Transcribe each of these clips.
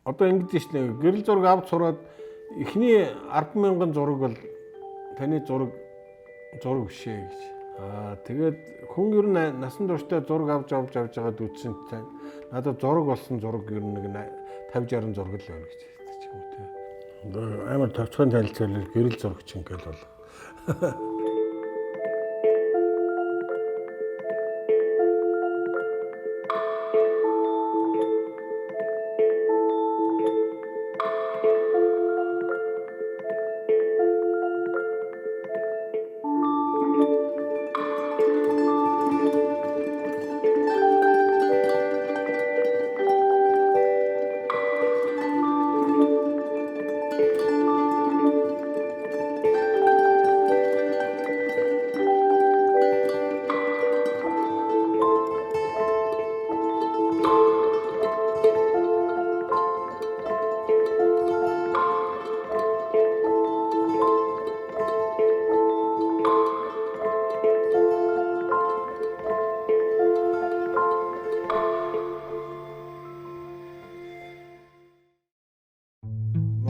Одоо ингэж шнэ гэрэл зураг авч сураад эхний 10,000 зураг бол таны зураг зураг биш ээ гэж. Тэгээд хүн ер нь насан туршдаа зураг авч авч авч байгаад үтсэн чинь надад зураг болсон зураг ер нь нэг 50 60 зураг л байна гэж хэлдэг ч юм уу те. Амар товчхон танилцуулбал гэрэл зурагч ингээл бол.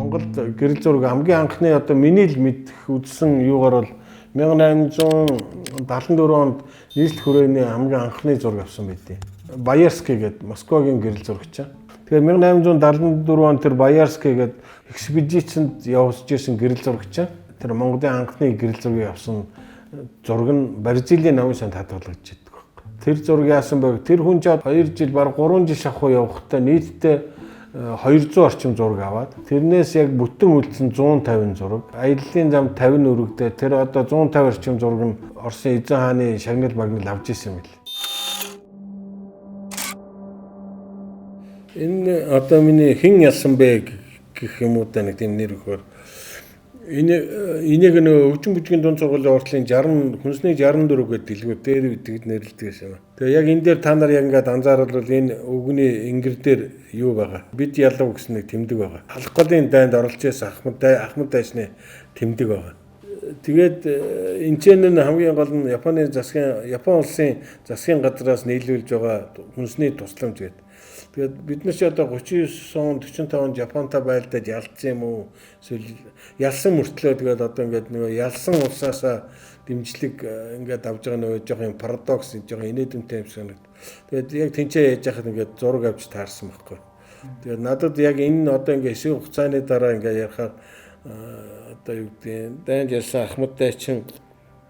Монголд гэрэл зураг хамгийн анхны одоо миний л мэдэх үзсэн юугаар бол 1874 онд нийслэл хүрээний хамгийн анхны зураг авсан байдیں۔ Баярский гэдэг Москвагийн гэрэл зурагч. Тэгэхээр 1874 онд тэр Баярский гэдэг экспедицэнд явж исэн гэрэл зурагч. Тэр Монголын анхны гэрэл зургийг авсан зураг нь Бразилийн намын санд хадгалагдаж байдаг байхгүй. Тэр зураг яасан бэ? Тэр хүн чад 2 жил баг 3 жил шахуу явахдаа нийтдээ 200 орчим зураг аваад тэрнээс яг бүтэн үлдсэн 150 зураг, аяллаа зам 50 өргөдөө тэр одоо 150 орчим зураг нь Оросын эзэн хааны шагнал багнал авч исэн юм бэл. Энэ одоо миний хэн ялсан бэ гэх юм уу да нэг тийм нэр өгөхөр энийг нөө өвчин бүжгийн дунд сургуулийн уртлын 60 хүнсний 64 гэдэг дэлгүүр дээр үдгд нэрлэдэг гэсэн юм. Тэгээ яг энэ дээр та нар яг ингээд анзаарвал энэ өвгөний ингэр дээр юу байгаа? Бид ялав гэсэн нэг тэмдэг байгаа. Халах голын дайнд оролцож байсан Ахмад дайсны тэмдэг байгаа. Тэгээд энэ ч нь хамгийн гол нь Японы засгийн Япон улсын засгийн газраас нийлүүлж байгаа хүнсний тусламж гэдэг. Тэгээд бид нар чи одоо 39 он 45 онд Японтай байлдаад ялцсан юм уу? Эсвэл ялсан мөртлөө тэгээд одоо ингээд нөгөө ялсан улсаасаа дэмжлэг ингээд авж байгаа нөгөө жоох юм парадокс жоох инээдэмтэй юм санагд. Тэгээд яг тэнцээ яаж яхад ингээд зураг авч таарсан байхгүй. Тэгээд надад яг энэ одоо ингээд хэсэг хугацааны дараа ингээд ярихаар одоо юу гэдгийг дайнд ялсан Ахмадтай чинь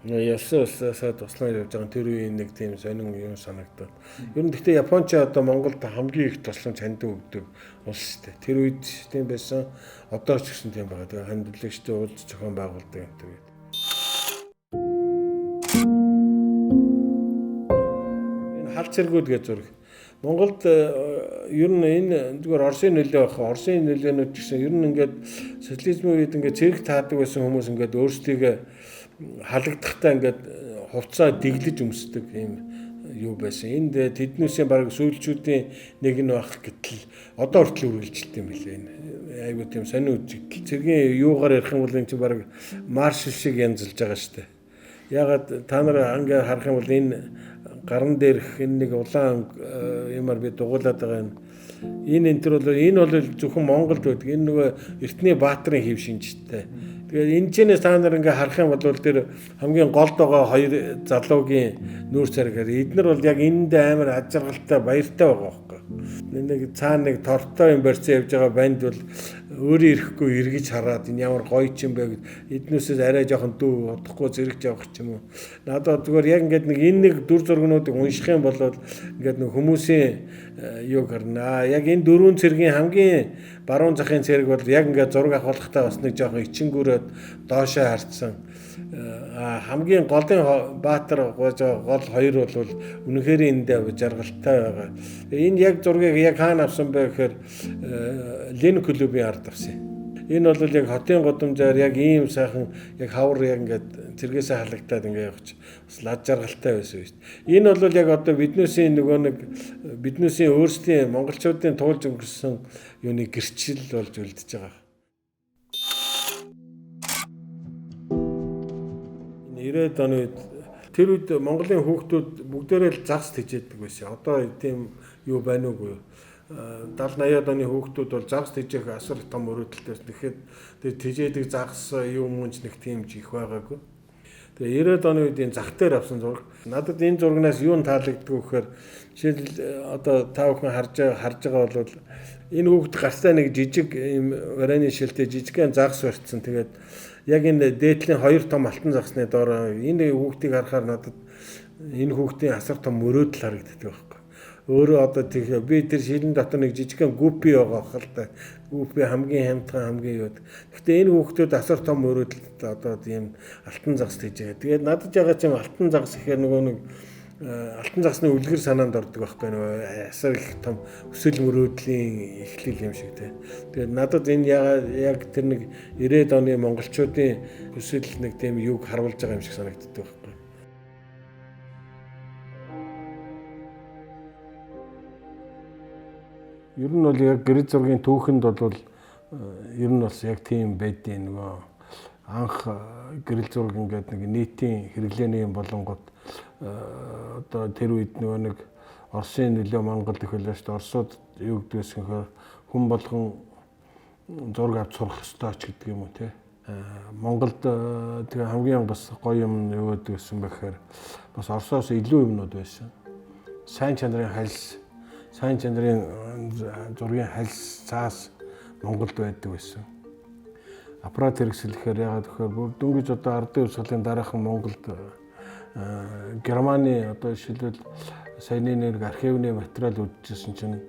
ялсан улсаасаа туслан явж байгаа тэр үеийн нэг тийм сонин юм санагдаад. Ер нь гэхдээ Японч одоо Монголд хамгийн их тусламж хандив өгдөг улс шүү дээ. Тэр үед тийм байсан. Одоо ч гэсэн тийм байгаа. Тэгээ хандлагчтай уулз зохион байгуулдаг юм тэр. Энэ хал цэргүүд гэж зураг. Монголд ер нь энэ зүгээр Оросын нөлөө байх. Оросын нөлөөнүүд ч гэсэн ер нь ингээд социализмын үед ингээд цэрэг таадаг байсан хүмүүс ингээд өөрсдийгөө халагдахтаа ингээд хувцаа дэглэж өмсдөг юм юу байсан. Энд тэднүүсийн бараг сүүлчүүдийн нэг нь байх гэтэл одоо хүртэл үргэлжилт юм билээ. Энэ айгуу тийм сонин үзэгдэл. Цэргийн юугаар ярих юм бол энэ чинь бараг маршал шиг янзалж байгаа шүү дээ. Ягаад та нар ингээд харах юм бол энэ гаран дээрх энэ нэг улаан юмар би дугуулад байгаа юм. Энэ энэ төр бол энэ бол зөвхөн Монголд байдаг. Энэ нөгөө Эртний Баатарын хэв шинжтэй. Тэгээд энэ чэнэс та нар ингээ харах юм бол тэр хамгийн голд байгаа хоёр залуугийн нүүр царгаар эднэр бол яг энэндээ амар аж аргалтай баяртай байгаа байхгүй. Нэг цаана нэг тортой юм барьсан явж байгаа банд бол өөрөө ирэхгүй эргэж хараад энэ ямар гоё ч юм бэ гэд эднээсээс арай жоохон дүү удахгүй зэрэгч явах ч юм уу. Надад зүгээр яг ингээд нэг энэ нэг дүр зургнуудыг унших юм бол ингээд нэг хүмүүсийн юу гарнаа. Яг энэ дөрвөн цэргийн хамгийн баруун захын цэрэг бол яг ингээд зураг авахлахтаа бас нэг жоохон ичингүүрээд доошоо харцсан. Хамгийн голын Баатар гол хоёр бол үнэхээр эндээ жаргалтай байгаа. Энэ яг зургийг яг хаана авсан бэ гэхээр Лен клубын ард авсан. Энэ бол яг хотын гудамжаар яг ийм сайхан яг хавар яг ингээд цэргээсээ халагдаад ингээд явах чи бас лад жаргалтай байсан шүү дээ. Энэ бол яг одоо биднээсийн нөгөө нэг биднээсийн өөрсдийн монголчуудын туулж өнгөрсөн юуны гэрчил болж үлдэж байгаа. Энэ 90-ад оны үед тэр үед Монголын хүүхдүүд бүгдээрээ л загас тэжээдэг байсан. Одоо тийм юу байна уугүй юу? 70 80-ад оны хүүхдүүд бол загас тэжээх асар том мөрөөдөлтэй байсан. Тэгэхээр тэр тэжээдэг загас юм уу ч нэг тийм ч их байгаагүй. Тэгээ 90-ад оны үед энэ зах дээр авсан зураг. Надад энэ зурагнаас юу таалагддаг вэ гэхээр жишээл одоо та бүхэн харж байгаа бол энэ хүүхд гарцаа нэг жижиг ийм вараны шилтэй жижигхэн загас барьсан. Тэгээд яг энэ дээдлийн хоёр том алтан загасны доор энэ хүүхдийг харахаар надад энэ хүүхдийн асар том мөрөөдөл харагддаг байхгүй. Өөрөө одоо тэг би тэр шилэн дотор нэг жижигхэн гүпи байгаа хэл та. Гүпи хамгийн хямдхан хамгийн юу. Гэхдээ энэ хүүхдүүд асар том мөрөөдөлд одоо тийм алтан загас хийж байгаа. Тэгээд надад ягаад ч юм алтан загас гэхээр нөгөө нэг алтан загасны үлгэр санаанд ордог байхгүй нөгөө асар их том өсөл мөрөөдлийн эхлэл юм шиг те. Тэгээд надад энэ яг тэр нэг 90-ад оны монголчуудын хүсэл нэг тийм юг харуулж байгаа юм шиг санагддаг байхгүй. Ер нь бол яг гэрэл зургийн түүхэнд бол ер нь бас яг тийм байдیں۔ Нөгөө анх гэрэл зураг ингээд нэг нийтийн хэрэглээний юм болонгот одоо тэр үед нөгөө нэг Оросын нөлөө Монголд их байлаа шүү дээ. Оросууд юу гэдэг вэ гэхээр хүн болгон зураг авч сурах ёстой ч гэдэг юм уу те. Монголд тэгээ хамгийн бас гоё юм юу гэдэг вэ гэхээр бас Оросоос илүү юмнууд байсан. Сайн чанарын хальс, сайн чанарын зургийн хальс цаас Монголд байдаг байсан. Аппарат хэрэгсэл гэхээр яагаад гэхээр бүр дөнгөж одоо ардын урсгалын дараахан Монголд Германы одоо жишээлбэл саяны нэг архивны материал үзчихсэн чинь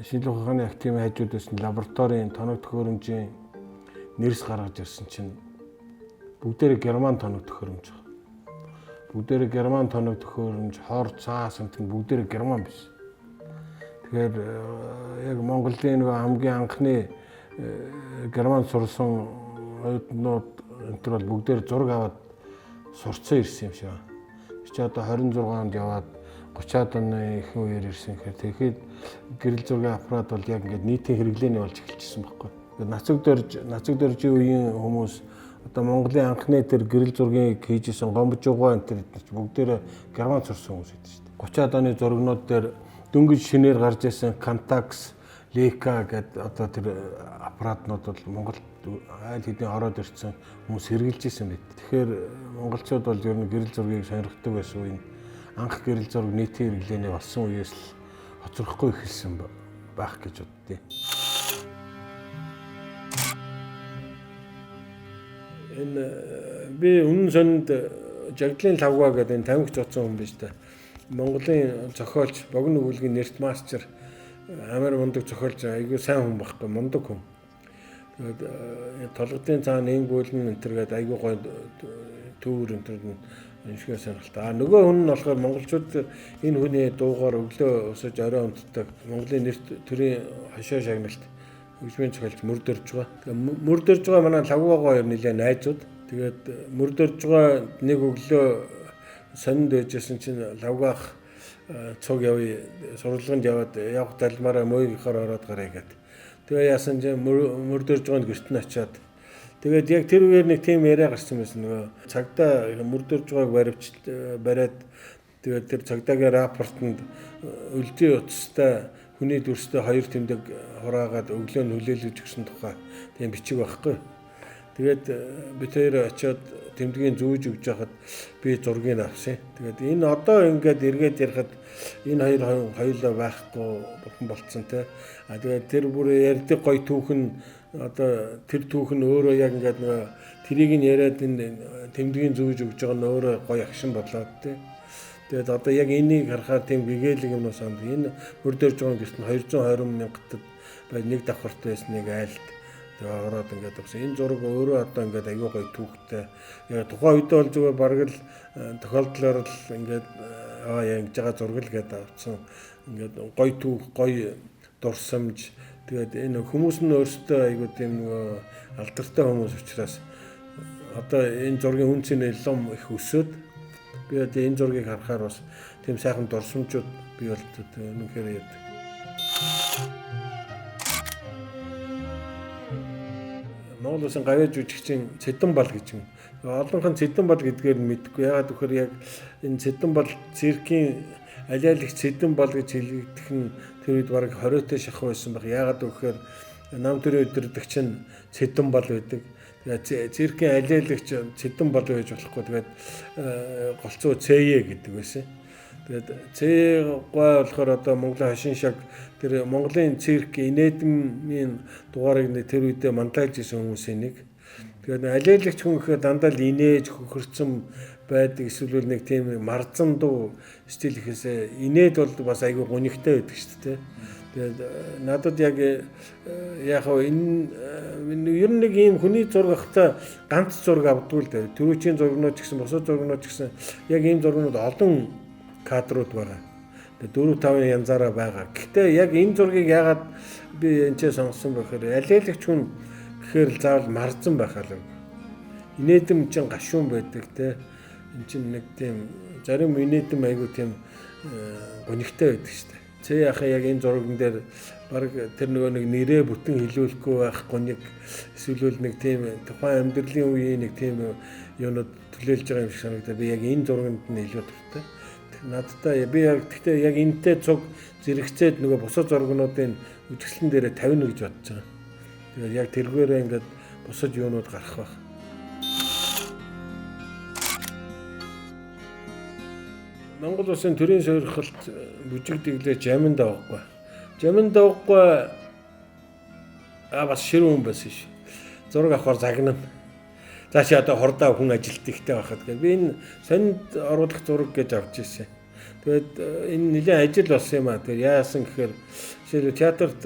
шинжлэх ухааны академийн хажууд байсан лабораторийн тоног төхөөрөмжийн нэрс гаргаж ирсэн чинь бүгдээрээ герман тоног төхөөрөмж. Бүгдээрээ герман тоног төхөөрөмж, хор цаас энэ бүгдээрээ герман биш. Тэгэхээр яг Монголын нэг хамгийн анхны герман сурсан оюутнууд энэ төр бол бүгдээр зураг аваад сурцсан ирсэн юм шиг. Чи одоо 26 онд яваад 30-аад оны ихэнх үеэр ирсэн гэхээр тэгэхэд гэрэл зургийн аппарат бол яг ингээд нийтийн хэрэглээний болж эхэлчихсэн байхгүй. Нацаг дөржийн үеийн хүмүүс одоо Монголын анхны тэр гэрэл зургийг хийж исэн гомбожуугаа энэ төр бүгдээрээ герман сурсан хүмүүс байдаг шүү дээ. 30-аад оны зургнууд дээр дөнгөж шинээр гарч ирсэн Contax, Leica гэдэг одоо тэр аппаратнууд бол Монголд айл хэдийн ороод ирсэн хүмүүс хэрэгжилж исэн байт. Тэгэхээр монголчууд бол ер нь гэрэл зургийг сонирхдаг байсан үе анх гэрэл зураг нийтийн хэрэглээний болсон үеэс л хоцрохгүй эхэлсэн байх гэж боддیں۔ Энэ би үнэн сонд Жагдлын Лавга гэдэг энэ тамхи зодсон хүн биш та. Монголын зохиолч, богино өгүүлгийн нэрт мастер, амар мундаг зохиолч, айгүй сайн хүн байхгүй, мундаг хүн. Тэгээд толгодын цаана энэ гүйлэн энэ төр гэдэг айгүй гоё төвөр энэ төр уншихаар сонирхолтой. А нөгөө хүн нь болохоор монголчууд энэ хүний дуугаар өглөө усаж орой унтдаг Монголын нэрт төрийн хошоо шагналт хөгжмийн зохиолч Мөр Дөржгаа. Тэгээд Мөр Дөржгаа манай Лавгаагаа хоёр нэлээ найзууд. Тэгээд Мөр Дөржгаа нэг өглөө сонинд байжсэн чинь Лавгаах цуг явъя, сурлаганд яваад явах далмаараа мойгийнхоор ороод гаръя гэд. Тэгээ яасан чинь Мөр Дөржгаанд гэрт нь очиад тэгээд яг тэр үеэр нэг тийм яриа гарсан байсан. Нөгөө цагдаа Мөр Дөржгааг бариад тэгээд тэр цагдаагийн рапортод өлдийн утастай хүний дүрстэй хоёр тэмдэг хураагаад өглөө нь хүлээлгэж өгсөн тухай тийм бичиг байхгүй. Тэгээд бид хоёр очиод тэмдгийн зүүж өгж байхад би зургийг авсан. Тэгээд энэ одоо ингээд эргээд ярихад энэ хоёр хоёулаа байхгүй бурхан болцсон те. А тэгээд тэр бүр ярьдаг гоё түүхэн одоо тэр түүхэн өөрөө яг ингээд нөгөө тэрийг нь яриад энэ тэмдгийн зүүж өгж байгаа нь өөрөө гоё агшин болоод те. Тэгээд одоо яг энийг харахаар тийм гэгээлэг юмнууд санд. Энэ Мөр Дөржгаан гэрт нь 220 мянгатад бай нэг давхарт байсан нэг айлд тэгээ ороод ингээд авсан. Энэ зураг өөрөө одоо ингээд аюу гоё түүхтэй. Яг тухайн үед бол зүгээр бараг л тохиолдлоор л ингээд аа ингэж байгаа зураг л гэдээ авсан. Ингээд гоё түүх, гоё дурсамж. Тэгээд энэ хүмүүс нь өөрсдөө аюу тийм нөгөө алдартай хүмүүс учраас одоо энэ зургийн үн цэнэ лом их өсөөд би одоо энэ зургийг харахаар бас тийм сайхан дурсамжууд бий болдог. Үнэхээр яадаг. Монгол улсын гавьяа жүжигчин Цэдэн бал гэж юм. Олонх нь Цэдэн бал гэдгээр нь мэдэхгүй. Яагаад гэвэл яг энэ Цэдэн бал циркийн алиалагч Цэдэн бол гэж хэлэгдэх нь тэр үед бараг 20-тэй шахуу байсан байх. Яагаад гэвэл нам төрийн удирдагч нь Цэдэн бол байдаг. Тэгээд циркийн алиалагч Цэдэн бол байж болохгүй. Тэгээд голцоо Цэе гэдэг байсан. Тэгээд Цэе гой болохоор одоо Монголын хошин шаг тэр Монголын цирк инээдмийн дугаарыг тэр үедээ манлайлж исэн хүмүүсийн нэг. Тэгээд алиалагч хүн гэхээр дандаа л инээж хөхөрцөн байдаг, эсвэл нэг тийм марзан дуу стил ихэсээ инээд бол бас айгүй гунигтай байдаг шүү дээ. Тэгээд надад яг яг энэ ер нь нэг ийм хүний зураг авахтаа ганц зураг авдгүй л дээ. Төрүүчийн зургнууд ч гэсэн, бусад зургнууд ч гэсэн яг ийм зургнууд олон кадрууд байгаа. Тэгээд 4 5 янзаараа байгаа. Гэхдээ яг энэ зургийг яагаад би энэ ч сонгосон бэ гэхээр алиалагч хүн гэхээр л заавал марзан байх алга. Инээдэм чинь гашуун байдаг те. Энд чинь нэг тийм зарим инээдэм айгүй тийм гунигтай байдаг шүү дээ. Цэ яхаа яг энэ зурган дээр баг тэр нөгөө нэг нэрээ бүтэн хилүүлэхгүй байх гуниг, эсвэл нэг тийм тухайн амьдралын үеийн нэг тийм юунууд төлөөлж байгаа юм шиг санагдаа. Би яг энэ зурганд нь илүү дуртай. Надтай би яг гэхдээ яг энэтэй цуг зэрэгцээд нөгөө бусад зургнуудын үзэсгэлэн дээрээ тавина гэж бодож байгаа. Тэгээд яг тэргээрээ ингээд бусад юунууд гарах байх. Монгол улсын төрийн сойрхолт бүжиг дэглээ Жамин давгагүй. Жамин давгагүй бас ширүүн хүн байсан ш. Зураг авахар загнана. За чи одоо хордоо хүн ажилт ихтэй байхад гэх. Би энэ сонинд оруулах зураг гэж авч ирсэн. Тэгээд энэ нэлээд ажил болсон юм аа. Тэгээд яасан гэхээр жишээлбэл театрт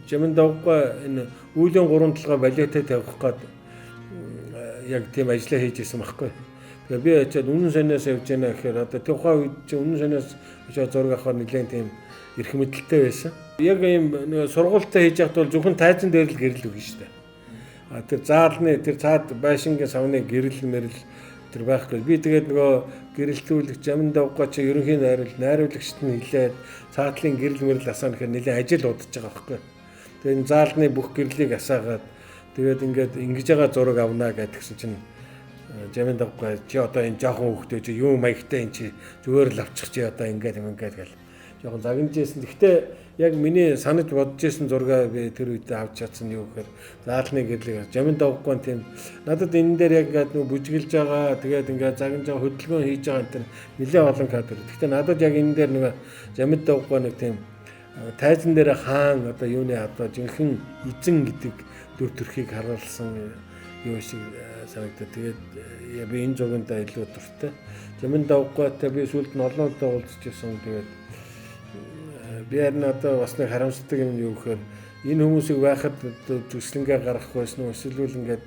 Жамин давгагүй энэ үүлийн гурван толгой балетээ тавих гээд яг тийм ажиллаа хийж исэн байхгүй. Тэгээ би очиад үнэн сониос явж байна гэхээр одоо тухайн үед чи үнэн сониос очиад зураг авахар нэлээд тийм эрх мэдэлтэй байсан. Яг ийм нэг сургуультай хийж явахд бол зөвхөн тайзан дээр л гэрэл өгнө шүү дээ. А тэр заалны тэр цаад байшингийн савны гэрэл мэрэл тэр байхгүй. Би тэгээд нөгөө гэрэлтүүлэгч Жамин давгагүй чи ерөнхий найруулагчд нь хэлээд цаатлын гэрэл мэрэл асаана гэхээр нэлээд ажил удаж байгаа байхгүй. Тэгээд энэ заалны бүх гэрлийг асаагаад тэгээд ингээд ингэж байгаа зураг авна гэдгсэн чинь Жамин давгагүй чи одоо энэ жоохон хүүхдээ чи юм маягтай энэ чи зүгээр л авчих чи одоо ингээд юм ингээд гэл жоохон загнаж ийсэн. Гэхдээ яг миний санаж бодож исэн зургаа би тэр үедээ авч чадсан юу гэхээр заалны гэрлийг Жамин давгагүй тийм надад энэ дээр яг ингээд нүү бүжиглж байгаа, тэгээд ингээд загнаж байгаа, хөдөлгөөн хийж байгаа энэ төр нэлээд олон кадр. Гэхдээ надад яг энэ дээр нэг Жамин давгагүй нэг тийм тайзан дээр хаан одоо юуны одоо жинхэнэ эзэн гэдэг дүр төрхийг харуулсан юу шиг санагдав. Тэгээд би энэ зургандаа илүү дуртай. Жамин давгүйтай би сүүлд нь олон удаа уулзч ирсэн. Тэгээд би харин одоо бас нэг харамсдаг юм юу гэхээр энэ хүмүүсийг байхад зүслэнгээ гаргах байсан уу? Эсвэл ингээд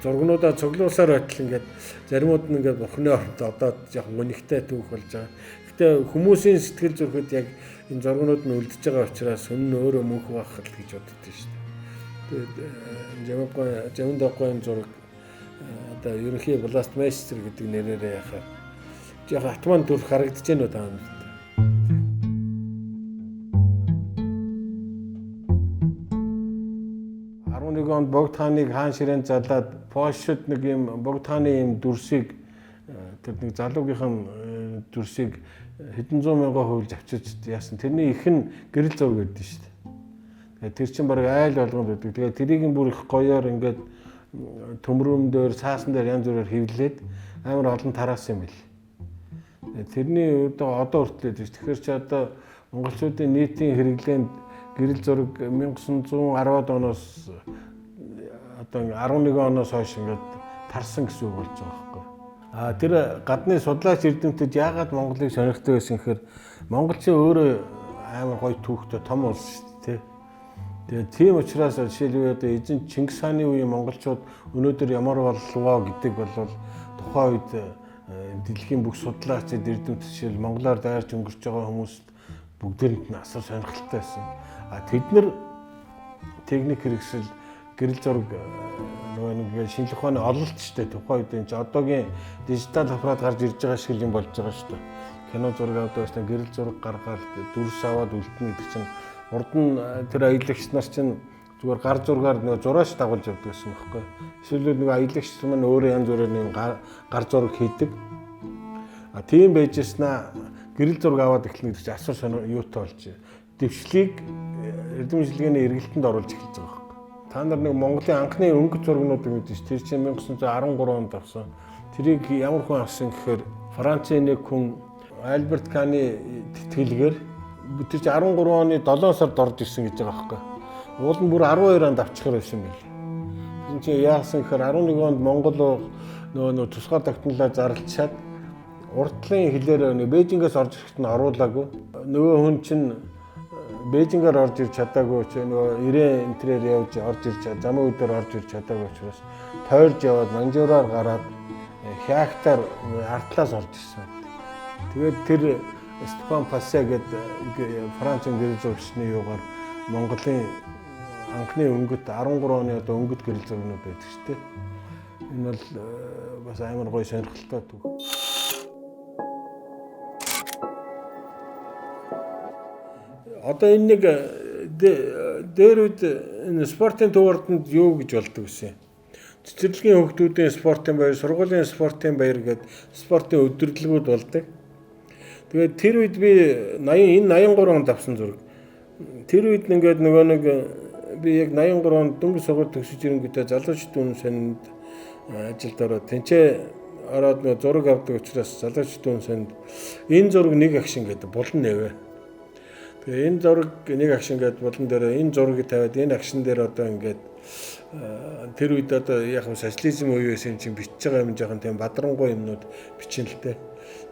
зургнуудаа цуглуулсаар байтал ингээд заримуд нь ингээд бурхны оронд одоо жоохон гонигтай түүх болж байгаа. Гэтэ хүмүүсийн сэтгэл зүрхэд яг энэ зургнууд нь үлдэж байгаа учраас хүн нь өөрөө мөнх байх л гэж боддоо шүү дээ. Тэгээд Жамин давгүйн зураг одоо ерөнхий бластмейстер гэдэг нэрээрээ яхаа жоохон атман төрх харагдаж байна уу та нарт? 11 онд Богд хааныг хаан ширээнд залаад Польшид нэг юм Богд хааны юм дүрсийг тэр нэг залуугийнхан дүрсийг хэдэн зуун мянган хувилж авчирч яасан. Тэрний их нь гэрэл зураг гэдэг шүү дээ. Тэгээд тэр чинь баг айл болгонд байдаг. Тэгээд тэрийг нь бүр их гоёор ингээд төмрөм дээр цаасан дээр янз бүрээр хевлээд амар олон тараасан юм бэл. Тэрний одоо хүртэл байдаг. Тэгэхээр чи одоо монголчуудын нийтийн хэрэглээнд гэрэл зураг 1910-ад оноос одоо 11 оноос хойш ингээд тарсан гэсэн үг болж байгаа байхгүй. А тэр гадны судлаач эрдэмтэд яагаад Монголыг сонирхдаг байсан гэхээр монголчин өөрөө амар гоё түүхтэй том улс шүү дээ. Тэгээд тийм учраас жишээлбэл одоо эзэн Чингис хааны үеийн монголчууд өнөөдөр ямар боллоо гэдэг бол тухайн үед дэлхийн бүх судлаачид эрдэмтэд жишээл монголоор дайрч өнгөрч байгаа хүмүүст бүгдээрэнд нь асар сонирхолтой байсан. А тэд нар техник хэрэгсэл гэрэл зураг нөгөө нэг шинжлэх ухааны ололт шүү дээ. Тухайн үед энэ чи одоогийн дижитал аппарат гарч ирж байгаа шиг юм болж байгаа шүү дээ. Кино зураг авдаг байсан, гэрэл зураг гаргаад дүрс аваад үлдэнэ гэдэг чинь урд нь тэр аялагч нар чинь зүгээр гар зургаар нөгөө зурааш дагуулж явдаг гэсэн байхгүй. Эсвэл нөгөө аялагч маань өөрөө янз бүрээр нэг гар зураг хийдэг. А тийм байж яснаа Гэрэл зураг аваад эхлэнэ гэдэг чинь асар сонир юутай болж дэвшлийг эрдэм шинжилгээний эргэлтэнд оруулж эхэлж байгаа байхгүй. Та нар нэг Монголын анхны өнгөт зургнуудыг мэдэн ш. Тэр чинь 1913 онд авсан. Тэрийг ямар хүн авсан гэхээр Францын нэг хүн Альберт Каны тэтгэлгээр тэр чинь 13 оны 7 сард орж ирсэн гэж байгаа байхгүй. Уул нь бүр 12 онд авчихар байсан байл. Тэр чинь яасан гэхээр 11 онд Монгол нөгөө тусгаар тогтнолоо зарлчаад урдлын хэлээр нэг Бээжингээс орж ирэхэд нь оруулаагүй. Нөгөө хүн чинь Бээжингээр орж ирж чадаагүй ч нөгөө ирээн энтрээр явж орж ирж замын үдээр орж ирж чадаагүй учраас тойрж яваад Манжуураар гараад Хяактаар артлаас орж ирсэн. Тэгээд тэр Степан Пассе гэдэг Францын гэрэл зурагчны юугаар Монголын анхны өнгөт 13 оны одоо өнгөт гэрэл зургнууд байдаг шүү дээ. Энэ бол бас амар гоё сонирхолтой түүх. Одоо энэ нэг дээр үед энэ спортын төв ордонд юу гэж болдог гэсэн юм. Цэцэрлэгийн хүүхдүүдийн спортын баяр, сургуулийн спортын баяр гэдэг спортын өдөрлөгүүд болдог. Тэгээд тэр үед би 80 энэ 83 онд авсан зураг. Тэр үед ингээд нөгөө нэг би яг 83 онд дөнгөж сургууль төгсөж ирэнгүүтээ залуучдын үнэ сонинд ажилд ороод тэнцээ ороод нөгөө зураг авдаг учраас залуучдын үнэ сонинд энэ зураг нэг агшин гэдэг булан нэвэ. Тэгээ энэ зураг нэг агшин гэдэг булан дээр энэ зургийг тавиад энэ агшин дээр одоо ингээд тэр үед одоо яг нь социализм үе байсан юм чинь бичиж байгаа юм жоохон тийм бадрангуй юмнууд бичин л дээ.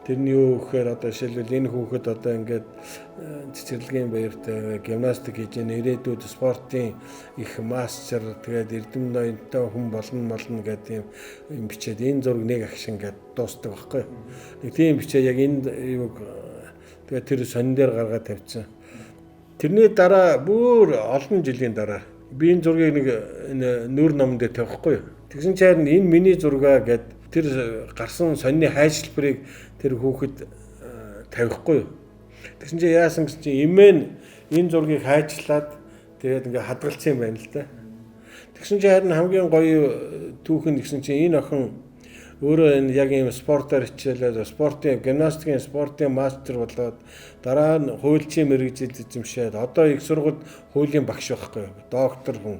Тэр нь юу гэхээр одоо жишээлбэл энэ хүүхэд одоо ингээд цэцэрлэгийн баяртай гимнастик хийж яах ирээдүйд спортын их мастер тэгээд эрдэм ноёнтой хүн болно гэдэг юм бичээд энэ зураг нэг агшин гэдэг дуустдаг байхгүй. Нэг тийм бичээ яг энэ юуг тэгээд тэр сонин дээр гаргаад тавьчихсан. Тэрний дараа бүр олон жилийн дараа би энэ зургийг нэг нүүр номон дээр тавихгүй юу. Тэгсэн чинь энэ миний зургаа гэд тэр гарсан сонины хайшлбарыг тэр хүүхэд тавихгүй юу. Тэгсэн чинь яасан гэсэн чинь имэн энэ зургийг хайчлаад тэгээд ингээ хадгалсан юм байна л да. Тэгсэн чинь харин хамгийн гоё түүх нь гэсэн чинь энэ охин өөрөө энэ яг ийм спортоор хичээлээд спортын гимнастикийн спортын мастер болоод дараа нь хуульчийн мэргэжил эзэмшээд одоо их сургуульд хуулийн багш байхгүй юу. Доктор хүн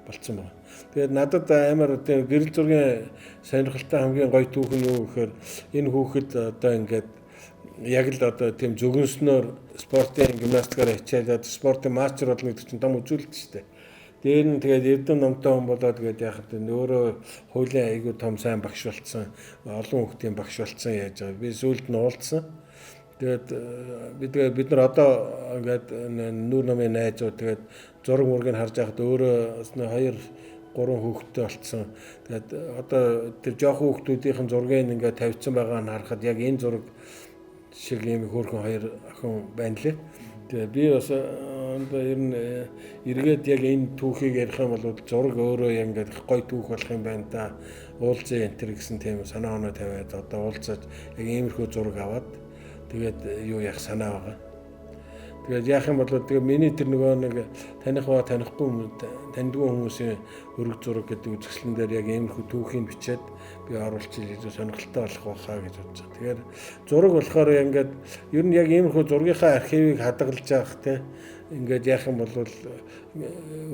болцсон байна. Тэгээд надад амар одоо гэрэл зургийн сонирхолтой хамгийн гоё түүх нь юу гэхээр энэ хүүхэд одоо ингээд яг л одоо тийм зөвгөнснөөр спортын гимнастикаар хичээлээд спортын мастер болно гэдэг чинь том үзүүлэлт шүү дээ. Дээр нь тэгээд эрдэм номтой хүн болоод тэгээд яхад өөрөө хуулийн айгүй том сайн багш болцсон, олон хүүхдийн багш болцсон яаж байгаа. Би сүүлд нь уулзсан. Тэгээд бид нар одоо ингээд нүүр номын найзууд тэгээд зураг мургийг харж байхад өөрөө 2 3 хүүхэдтэй болцсон. Тэгээд одоо тэр жоохон хүүхдүүдийн зургийг ингээд тавьсан байгааг нь харахад яг энэ зураг шиг ийм хөөрхөн хоёр охин байна лээ. Тэгээ би бас одоо ер нь эргээд яг энэ түүхийг ярих юм бол зураг өөрөө яг ингээд гоё түүх болох юм байна да. Уулзъя энэ төр гэсэн тийм санаа оноо тавиад одоо уулзаад яг иймэрхүү зураг аваад тэгээд юу яах санаа байгаа. Тэгээд яах юм бол тэгээ миний тэр нөгөө нэг таних ба танихгүй таньдгүй хүмүүсийн өрг зураг гэдэг үзэсгэлэн дээр яг иймэрхүү түүхийг бичээд би оруулчих илүү сонирхолтой болох байхаа гэж бодож байгаа. Тэгэхээр зураг болохоор ингээд ер нь яг иймэрхүү зургийнхаа архивыг хадгалж явах те ингээд яах юм бол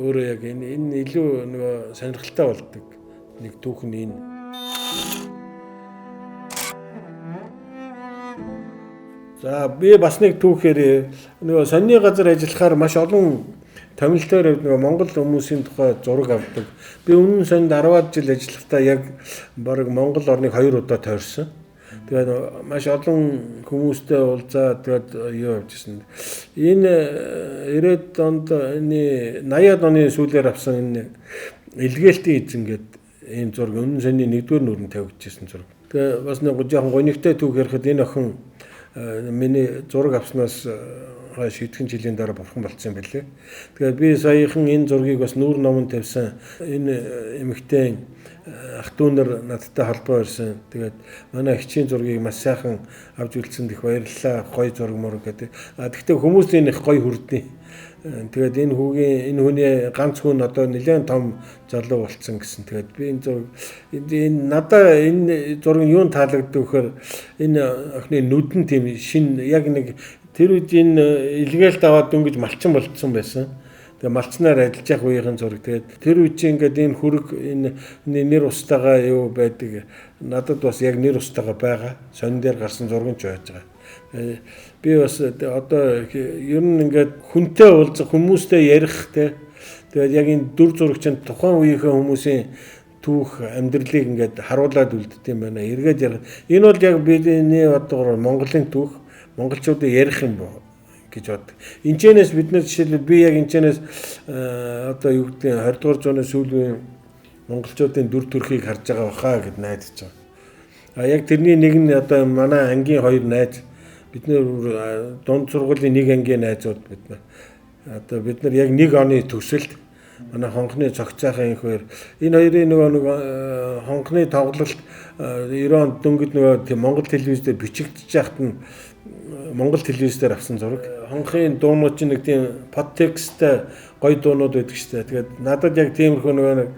өөрөө яг энэ илүү нөгөө сонирхолтой болдог. Нэг түүх нь энэ. За би бас нэг түүхээр нөгөө сонины газар ажиллахаар маш олон томилтоор нөгөө Монгол хүмүүсийн тухай зураг авдаг. Би өмнө сонд 10-аад жил ажиллахдаа яг бараг Монгол орныг 2 удаа тойрсон. Тэгээд маш олон хүмүүстэй уулзаад тэгээд юу явж ирсэн. Энэ 90-ад онд энэ 80-ад оны сүүлээр авсан энэ Илгээлтийн эзэн гэдэг ийм зураг өмнө сонины 1-р нүрэнд тавигдчихсан зураг. Тэгээд бас нэг жоохон гонигтай түүх ярихад энэ охин миний зураг авснаас хойш хэдхэн жилийн дараа бурхан болцсон юм билээ. Тэгээд би саяхан энэ зургийг бас нүүр номон тавьсан. Энэ эмэгтэй ах дүү нар надтай холбоо ирсэн. Тэгээд манай эгчийн зургийг маш сайхан авч үлдсэнд их баярлалаа. Гоё зураг мураг гэдэг. А тэгвэл хүмүүс энэ их гоё хүрдний. Тэгээд энэ хүүгийн энэ хүний ганц хүн одоо нэлээд том залуу болцсон гэсэн. Тэгээд би энэ зураг энэ надаа энэ зураг нь юун таалагддаг вэхээр энэ охины нүд нь тийм шин яг нэг тэр үед энэ илгээлт аваад дөнгөж малчин болцсон байсан. Тэгээ малчнаар ажиллаж явах үеийн зураг. Тэгээд тэр үед чинь ингээд энэ хөрөг энэ нэр устайгаа юу байдаг. Надад бас яг нэр устайгаа байгаа. Сонин дээр гарсан зураг нь ч байж байгаа. Би бас одоо ер нь ингээд хүнтэй уулзах, хүмүүстэй ярих те. Тэгээд яг энэ дүр зураг чинь тухайн үеийнхээ хүмүүсийн түүх амьдралыг ингээд харуулад үлддэг юм байна. Эргээд ярих. Энэ бол яг бидний бодгоор Монголын түүх, монголчуудын ярих юм боо гэж боддог. Энэчнээс бид нар жишээлбэл би яг энэчнээс одоо юу гэдэг нь 20 дугаар зууны сүүлийн монголчуудын дүр төрхийг харж байгаа баха гэд найдаж байгаа. А яг тэрний нэг нь одоо манай ангийн хоёр найз бид нэр дунд сургуулийн нэг ангийн найзууд бид нар. Одоо бид нар яг нэг оны төгсөлд манай хонхны цогцойхон их хоёр энэ хоёрын нөгөө нэг хонхны тоглолт 90 онд дөнгөж нөгөө Монгол телевиз дээр бичигдэж яхад нь Монгол телевиз дээр авсан зураг. Хонхын дуунууд чинь нэг тийм подтексттэй гоё дуунууд байдаг шүү дээ. Тэгээд надад яг тиймэрхүү нөгөө нэг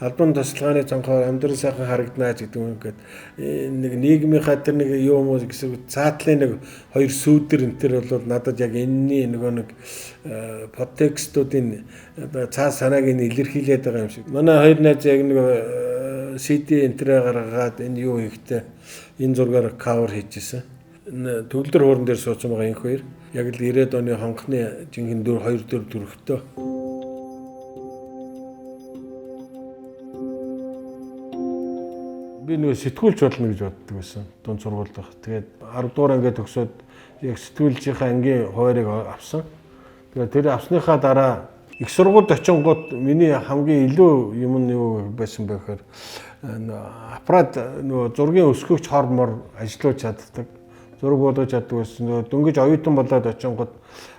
албан тусалгааны цонхоор амьдрал сайхан харагдана гэдэг юм ингээд нэг нийгмийнхаа тэр нэг юу юм уу гэсэн цаатлын нэг хоёр сүүдэр энэ төр бол надад яг энэний нөгөө нэг подтекстуудын цаа санааг нь илэрхийлээд байгаа юм шиг. Манай хоёр найз яг нэг CD энтрээ гаргаад энэ юу хийхдээ энэ зургаар кавер хийжсэн. Төгөлдөр хуурн дээр суусан байгаа энэ хоёр яг л 90-ад оны хонхны жинхэнэ дүр хоёр дүр төрхтөө. Би нөгөө сэтгүүлч болно гэж боддог байсан дунд сургуульд байх. Тэгээд 10 дугаар анги төгсөөд яг сэтгүүлчийнхээ ангийн хуваарийг авсан. Тэгээд тэр авсныхаа дараа их сургуульд очингууд миний хамгийн илүү юм нь юу байсан бэ гэхээр аппарат нөгөө зургийн өсгөгч хор мор ажиллаж чаддаг. Зураг болгож чаддаг байсан. Нөгөө дөнгөж оюутан болоод очингууд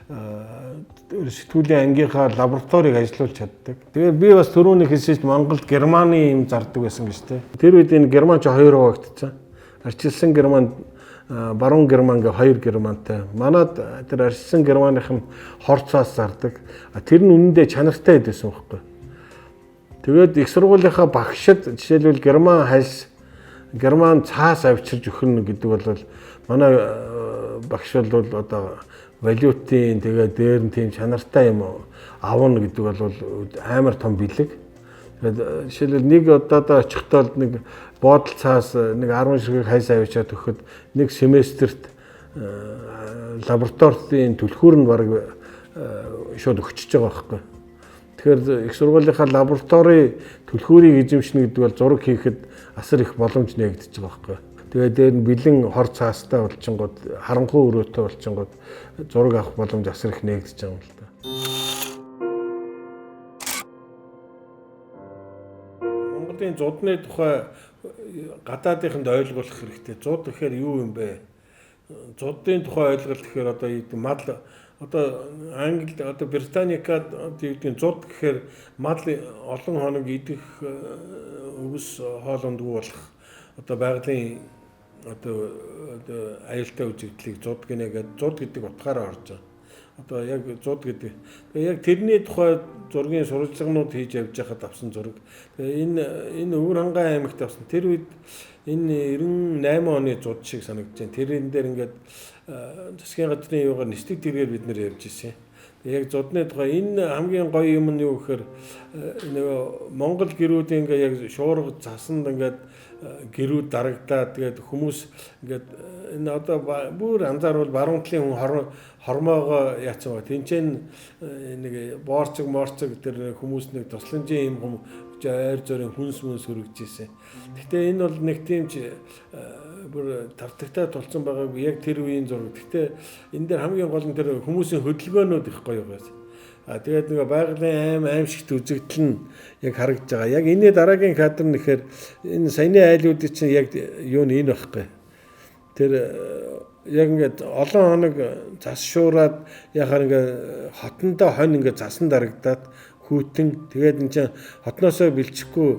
сэтгүүлийн ангийнхаа лабораторийг ажиллуулж чаддаг. Тэгээд би бас түрүүний хэлсэн чинь Монголд Германы юм зардаг байсан гэж тэ. Тэр үед энэ Герман ч хоёр хуваагдсан. Арчилсан Герман, баруун Герман гэх хоёр Германтай. Манад тэр арчилсан Германых нь хор цаас зардаг. Тэр нь үнэндээ чанартай байсан байхгүй. Тэгээд их сургуулийнхаа багшид жишээлбэл Герман хальс, Герман цаас авчирж өгнө гэдэг бол манай багш бол одоо валютын тэгээ дээр нь тийм чанартай юм авна гэдэг бол амар том бэлэг. Тэгээд жишээлбэл нэг удаадаа очихдоо нэг боодол цаас нэг 10 ширхэг хайс авчиад өгөхөд нэг семестрт лабораторийн түлхүүр нь бараг шууд өгчөж байгаа байхгүй. Тэгэхээр их сургуулийнхаа лабораторийн түлхүүрийг эзэмшнэ гэдэг бол зураг хийхэд асар их боломж нээгдэж байгаа байхгүй. Тэгээд дээр нь бэлэн хор цаастай болчингууд, харанхуй өрөөтэй болчингууд зураг авах боломж асар их нээгдэж байгаа юм л да. Монголын зудны тухай гадаадынханд ойлгуулах хэрэгтэй. Зуд гэхээр юу юм бэ? Зудын тухай ойлголт гэхээр одоо мал одоо Англи одоо Британикад одоо юу гэдэг зуд гэхээр мал олон хоног идэх өвс хоол ундгүй болох одоо байгалийн одоо аюултай үзэгдлийг зуд гинэ гэдэг зуд гэдэг утгаараа орж байгаа. Одоо яг зуд гэдэг. Тэгээ яг тэрний тухай зургийн сурвалжлагнууд хийж явж байхад авсан зураг. Тэгээ энэ Өвөр хангай аймагт авсан. Тэр үед энэ 98 оны зуд шиг санагдаж байна. Тэрэн дээр ингээд засгийн газрын юугаар нислэг тэргээр бид нэр явж ирсэн. Тэгээ яг зудны тухай энэ хамгийн гоё юм нь юу гэхээр нөгөө Монгол гэрүүдийн ингээд яг шуурга засанд ингээд гэрүүд дарагдаад тэгээд хүмүүс ингээд энэ одоо бүр анзаарвал баруун талын хүн хормоогоо яатсан ба тэнцэн нэг боорцог морцог тэр хүмүүс нэг тусламжийн юм хүм ойр зөрийн хүнс мүнс хөргөж ирсэн. Гэхдээ энэ бол нэг тийм ч бүр тавтагтай тулцсан байгаагүй яг тэр үеийн зураг. Гэхдээ энэ дээр хамгийн гол нь тэр хүмүүсийн хөдөлгөөнүүд их гоё байсан. А тэгээд нэг байгалийн аимшигт үзэгдэл нь яг харагдаж байгаа. Яг энэний дараагийн кадр нь гэхээр энэ саяны айлуудын чинь яг юу нь энэ байхгүй. Тэр Яг ингээд олон хоног цас шуураад яхаар ингээд хотондоо хонь ингээд засан дарагдаад хүйтэн тэгээд эн чинь хотноосоо бэлчихгүй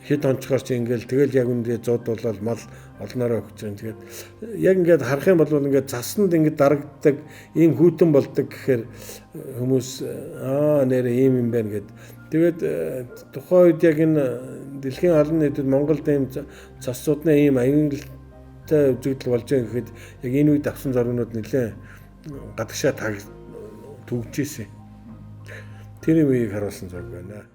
хэд онцгоор чи ингээл тэгэл яг үндэ зууд болол мал олноороо өгч байгаа. Тэгээд яг ингээд харах юм бол ингээд засанд ингээд дарагддаг ийм хүйтэн болдог гэхээр хүмүүс аа нэрээ ийм юм байна гэд. Тэгээд тухайн үед яг энэ дэлхийн олон нийтэд Монголд ийм цас зуудны ийм аюултай үзэгдэл болж байгаа гэхэд яг энэ үед авсан зургнууд нэлээд гадагшаа түгжсэн. Тэр үеийг харуулсан зураг байна.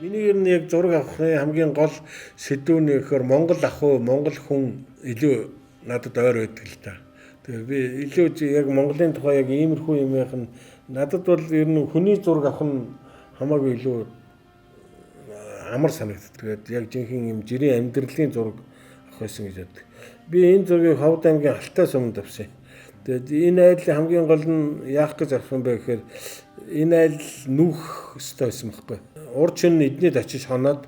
Миний ер нь яг зураг авахны хамгийн гол сэдв нь гэхээр Монгол ах уу, Монгол хүн илүү надад ойр байдаг л та. Тэгээ би илүү яг Монголын тухай яг иймэрхүү юм яах нь надад бол ер нь хүний зураг авах нь хамаагүй илүү амар санагддаг. Тэгээд яг жинхэнэ юм жирийн амьдралын зураг авах байсан гэж боддог. Би энэ зургийг Ховд аймгийн Алтай суманд авсан. Тэгээд энэ айл хамгийн гол нь яах гэж авсан бэ гэхээр энэ айл нүүх ёстой байсан байхгүй. Урд шөнө эднийд очиж хоноод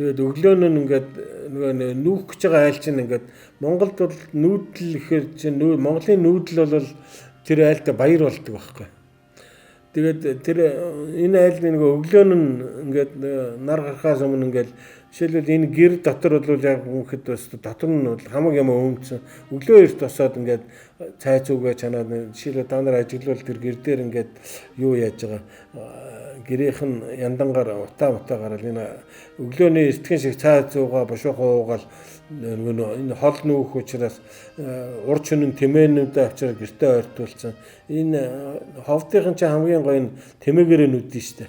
тэгээд өглөө нь ингээд нөгөө нүүх гэж байгаа айл чинь ингээд Монголд бол нүүдэл гэхээр чинь Монголын нүүдэл бол тэр айлд баяр болдог байхгүй. Тэгээд тэр энэ айлд нөгөө өглөө нь ингээд нар гарахаас өмнө ингээд жишээлбэл энэ гэр дотор бол яг үнэхэд бас дотор нь бол хамаг юм өмцөн. Өглөө эрт босоод ингээд цай цүгээ чанаад жишээлбэл та нар ажиглавал тэр гэр дээр ингээд юу яаж байгаа гэрийнх нь яндангаар утаа гараад энэ өглөөний эртхэн шиг цай цугаа бушуухан уугаал нөгөө энэ хол нүүх учраас урд шөнө тэмээнүүдээ авчираад гэртээ ойртуулсан. Энэ ховдын чинь хамгийн гоё нь тэмээгээрээ нүдэн штэ.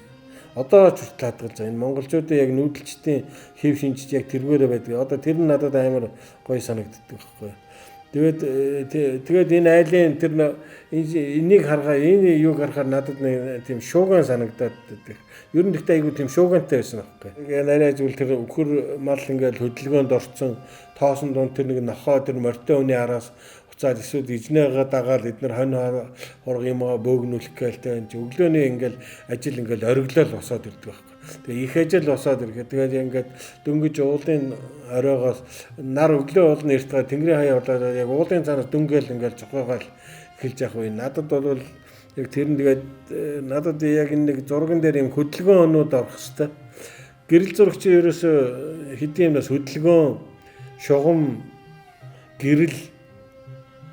Одоо ч хүртэл хадгалж байгаа. Энэ монголчуудын яг нүүдэлчдийн хэв шинжиж яг тэргээрээ байдаг. Одоо тэр нь надад амар гоё санагддаг байхгүй. Тэгээд энэ айлын тэр энийг харахаар энэ юг харахаар надад нэг тийм шууган санагдаад байдаг. Ер нь гэхдээ айгүй тийм шуугантай байсан байхгүй. Нарийн зүйл тэр өхөр мал ингээл хөдөлгөөнд орцсон тоосон дунд тэр нэг нохоо тэр морьтой хүний араас уцаад эсвэл эзнээгээ дагаад эднэр хонь хург юм бөөгнүүлэх гээл тэ өглөөний ингээл ажил ингээл ориглол босоод ирдэг байхгүй. Тэгээ их ажил босоод ирэхэд тэгээд ингээд дөнгөж уулын оройгоос нар өглөө уулын эрт га тэнгэрийн хаяа болоод яг уулын цаанаас дөнгөөл ингээл цохойгоол эхэлж явах үе. Надад бол яг тэр нь тэгээд надад яг энэ нэг зурган дээр юм хөдөлгөөн өнүүд орох хэвээр. Гэрэл зурагч ерөөсөө хэдийн юмнаас хөдөлгөөн, шугам, гэрэл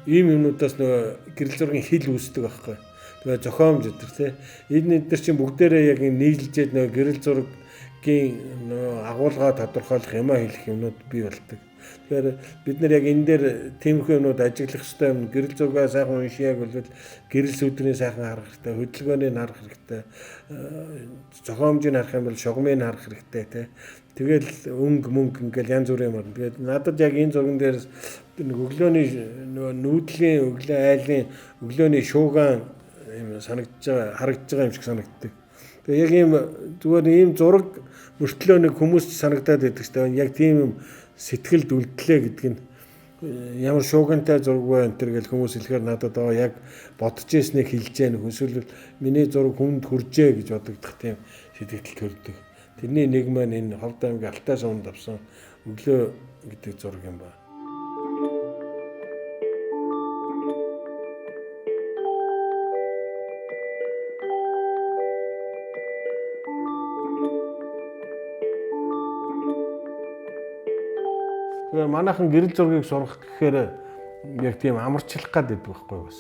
ийм юмнуудаас нөгөө гэрэл зургийн хил үүсдэг байхгүй. Тэгээ зохиомж өдр тий. Энэ эдгээр чинь бүгдээрээ яг нийлжээд нөгөө гэрэл зургийн нөгөө агуулгаа тодорхойлох юмаа хэлэх юмнууд бий болдог. Тэгэхээр бид нар яг энэ дээр тиймэрхүү юмнууд ажиглах хэрэгтэй юм. Гэрэл зургаа сайхан уншияг бол гэрэл сүдрийн сайхан харах хэрэгтэй, хөдөлгөөнийг харах хэрэгтэй, зохиомжийг харах юм бол шугамыг харах хэрэгтэй тий. Тэгэл өнгө мөнгө ингээл янз бүрийн юм байна. Тэгээд надад яг энэ зурган дээр нэг өглөөний нөгөө нүүдлийн өглөө айлын өглөөний шууган юм санагдаж байгаа, харагдаж байгаа юм шиг санагддаг. Тэгээ яг ийм зүгээр ийм зураг мөртлөө нэг хүмүүст санагдаад байдаг ч тийм яг тийм юм сэтгэлд үлдлээ гэдэг нь ямар шуугантай зураг вэ энэ төр гэл хүмүүс хэлэхээр надад аа яг бодож ирснийг хэлж гэн эсвэл миний зураг хүнд хүржээ гэж бодогдох тийм сэтгэл төрдөг. Тэрний нэг маань энэ Ховд аймгийн Алтай суманд авсан өглөө гэдэг зураг юм байна. Тэгээ манайхан гэрэл зургийг сурах гэхээр яг тийм амарчлах гад байдаг байхгүй бас.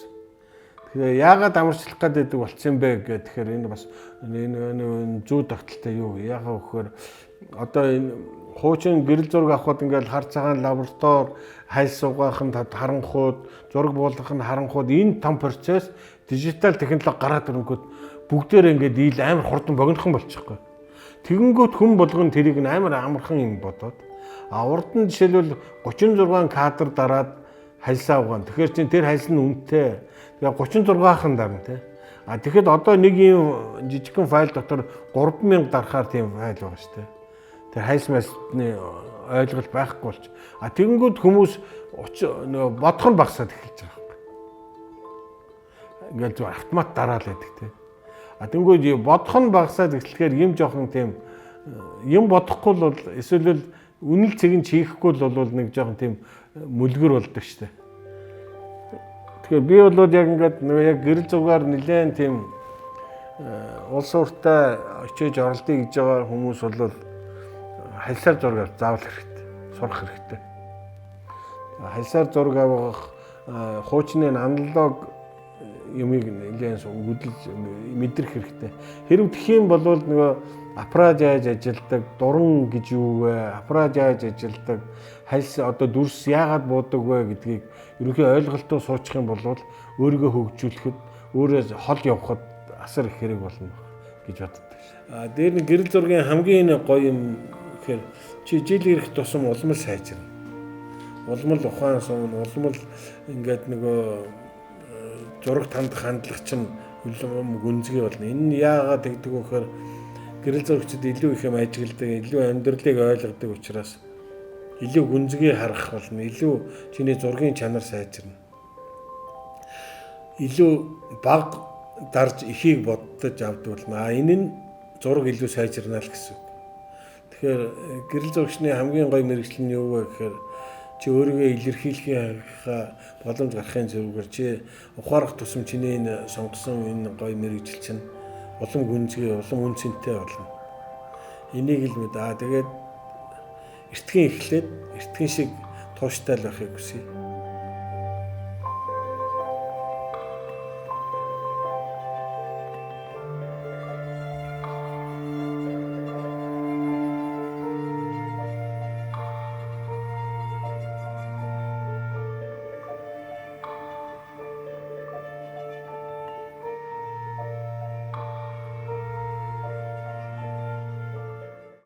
Тэгэхээр яагаад амарчлах гад байдаг болцсон бэ гэхээр энэ бас энэ зүү тогтолтой юу яагаад гэхээр одоо энэ хуучин гэрэл зураг авахд ингээл хар цагаан лаборатори хайлс угаах нь харанхууд зураг буулгах нь харанхууд энэ том процесс дижитал технологи гараад ирэнгүүт бүгдээрээ ингээд ил амар хурдан богинохон болчихгүй. Тэгэнгүүт хүн болгон тэрийг амар амархан юм бодоод а урд нь жишээлбэл 36 кадр дараад хальсаа угаана. Тэгэхээр чинь тэр хальс нь үнэтэй. Тэгээ 36-хан дарна тий. А тэгэхэд одоо нэг юм жижигхэн файл дотор 3000 дарахаар тийм файл байгаа шүү дээ. Тэр хальс масны ойлголт байхгүй болч. А тэгэнгүүт хүмүүс нөгөө бодох нь багасаад эхэлж байгаа байхгүй. Ингээл зөв автомат дараал байдаг тий. А тэгэнгүүт бодох нь багасаад эхлэхээр юм жоохон тийм юм бодохгүй бол эсвэл Үнэл цэг нь чихэхгүй л бол нэг жоохон тийм мүлгэр болдог штэ. Тэгэхээр би бол яг ингээд нөгөө яг гэрэл зургаар нэлээд тийм улс уртаа очиж оролдъё гэж байгаа хүмүүс бол хальсаар зураг заавал хэрэгтэй, сурах хэрэгтэй. Хальсаар зураг авах хуучны аналог юмыг нэлээд үгэлж мэдрэх хэрэгтэй. Хэрв тэх юм бол нөгөө аппарат яаж ажилдаг, дуран гэж юу вэ, аппарат яаж ажилдаг, хальс одоо дүрс яагаад буудаг вэ гэдгийг ерөнхий ойлголтоо суучих юм бол өөрийгөө хөгжүүлэхэд, өөрөө хол явхад асар их хэрэг болно гэж боддог. А дээр нь гэрэл зургийн хамгийн гоё юм гэхээр чи жил ирэх тусам улам л сайжирна. Улам л ухаан сууна, улам л ингээд нөгөө зураг тандах хандлага чинь улам гүнзгий болно. Энэ нь яагаад тэгдэг вэ гэхээр гэрэл зурагчид илүү их юм ажигладаг, илүү амьдралыг ойлгодог учраас илүү гүнзгий харах болно, илүү чиний зургийн чанар сайжирна. Илүү бага дарж ихийг боддож авдаг болно. А энэ нь зураг илүү сайжирна л гэсэн үг. Тэгэхээр гэрэл зурагчны хамгийн гоё мэргэжил нь юу вэ гэхээр чи өөрийгөө илэрхийлэхийн боломж гарахын зэрэгээр чи ухаарах тусам чиний энэ сонгосон энэ гоё мэргэжил чинь улам гүнзгий, улам үн цэнтэй болно. Энийг л мэд. Аа тэгээд эртхэн эхлээд эртхэн шиг тууштай л байхыг хүсье.